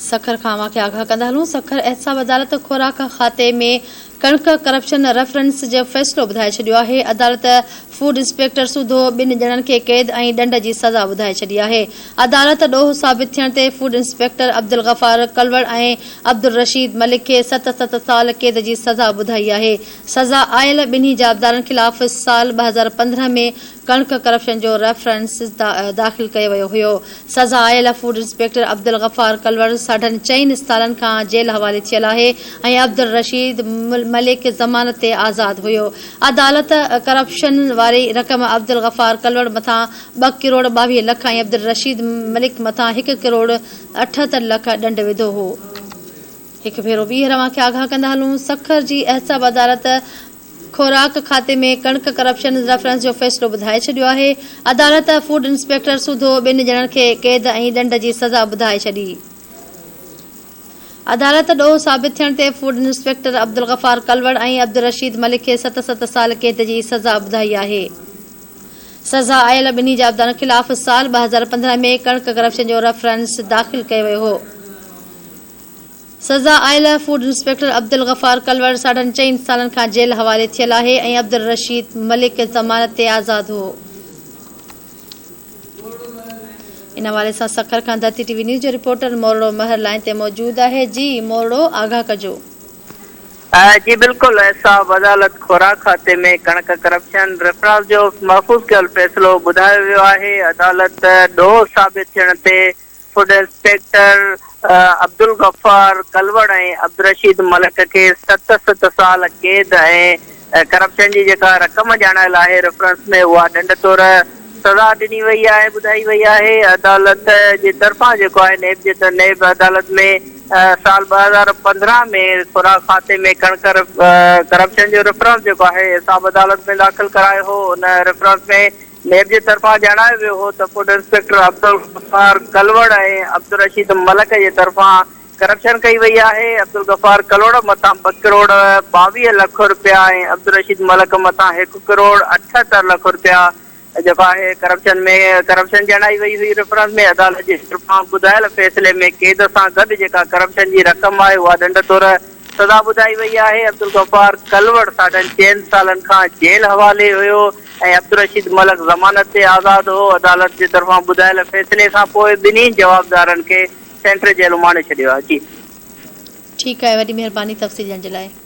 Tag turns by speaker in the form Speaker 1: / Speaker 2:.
Speaker 1: سکر کان اوهان کي آگاهه ڪندا هلون سکر احتساب عدالت خوراڪ کاتي ۾ ڪڻڪ ڪرپشن ريفرنس جو فيصلو ٻڌائي ڇڏيو آهي عدالت فوڊ انسپيڪٽر سوڌو ٻن ڄڻن کي قيد ۽ ڏنڊ جي سزا ٻڌائي ڇڏي آهي عدالت ڏوهه ثابت ٿيڻ تي فوڊ انسپيڪٽر عبدالغفار ڪلوڙ ۽ عبدالرشيد ملڪ کي ست ست سال قيد جي سزا ٻڌائي آهي سزا آيل ٻنهي جوابدارن خلاف سال 2015 ۾ ڪڻڪ ڪرپشن جو ريفرنس داخل ڪيو ويو هيو. سزا آيل فوڊ انسپيڪٽر عبدالغفار ڪلوڙ ساڍن چئن سالن کان جيل حوالي ٿيل آهي ۽ عبدالرشيد ملڪ ضمانت تي آزاد هيو. عدالت ڪرپشن واري رقم عبدالغفار ڪلوڙ مٿان ٻه ڪروڙ 22 لک ۽ عبدالرشيد ملڪ مٿان هڪ ڪروڙ 78 لک ڏنڊ وڌو هو. هڪ ڀيرو ٻيهر اوهان کي آگاهه ڪندا هلون سکر جي احتساب عدالت خوراڪ کاتي ۾ ڪڻڪ ڪرپشن ريفرنس جو فيصلو ٻڌائي ڇڏيو آهي، عدالت فوڊ انسپيڪٽر سوڌو ٻن ڄڻن کي قيد ۽ ڏنڊ جي سزا ٻڌائي ڇڏي. عدالت ڏوهه ثابت ٿيڻ تي فوڊ انسپيڪٽر عبدالغفار ڪلوڙ ۽ عبدالرشيد ملڪ کي ست ست سال قيد جي سزا ٻڌائي آهي. سزا آيل ٻنهي جوابدارن خلاف سال 2015 ۾ ڪڻڪ ڪرپشن جو ريفرنس داخل ڪيو ويو هو. سزا آيل فوڊ انسپيڪٽر عبدالغفار ڪلوڙ ساڍن چئن سالن کان جيل حوالي ٿيل آهي ۽ عبدالرشيد ملڪ ضمانت تي آزاد هو. ان حوالي سان سکر کان ڌرتي ٽي وي نيوز جو رپورٽر مورڙو مهر لائين تي موجود آهي جي مورڙو آگاهه ڪجو.
Speaker 2: جي بلڪل احتساب عدالت خوراڪ کاتي ۾ ڪڻڪ ڪرپشن ريفرنس جو محفوظ ڪيل فيصلو ٻڌايو ويو آهي عدالت ڏوهه ثابت ٿيڻ تي فوڊ انسپيڪٽر عبدالغفار ڪلوڙ ۽ عبدالرشيد ملڪ کي ست ست سال قيد ۽ ڪرپشن جي جيڪا رقم ڄاڻايل آهي ريفرنس ۾ اها ڏنڊ طور سزا ڏني وئي آهي ٻڌائي وئي آهي عدالت جي طرفان جيڪو آهي نيب جي نيب عدالت ۾ سال 2015 ۾ خوراڪ کاتي ۾ ڪڻڪ ڪرپشن جو ريفرنس جيڪو آهي احتساب عدالت ۾ داخل ڪرايو هو ان ريفرنس ۾ نيب جي طرفان ڄاڻايو ويو هو ته فوڊ انسپيڪٽر عبدالغفار ڪلوڙ ۽ عبدالرشيد ملڪ جي طرفان ڪرپشن ڪئي وئي آهي، عبدالغفار ڪلوڙ مٿان ٻه ڪروڙ 22 لک رپيا ۽ عبدالرشيد ملڪ مٿان هڪ ڪروڙ 78 لک رپيا جيڪو آهي ڪرپشن ۾ ڪرپشن ڄاڻائي وئي هئي ريفرنس ۾ عدالت جي طرفان ٻڌايل فيصلي ۾ قيد سان گڏ جيڪا ڪرپشن جي رقم آهي اها ڏنڊ طور سزا ٻڌائي وئي آهي، عبدالغفار ڪلوڙ ساڍن چئن سالن کان جيل حوالي هيو ۽ عبدالرشيد ملڪ ضمانت تي آزاد هو، عدالت جي طرفان ٻڌايل فيصلي کان پوء ٻنهي جوابدارن کي سينٽر جيل اماڻي ڇڏيو آهي. جي.
Speaker 1: ٺيڪ آهي وڏي مهرباني تفصيل ڏيڻ جي لاء.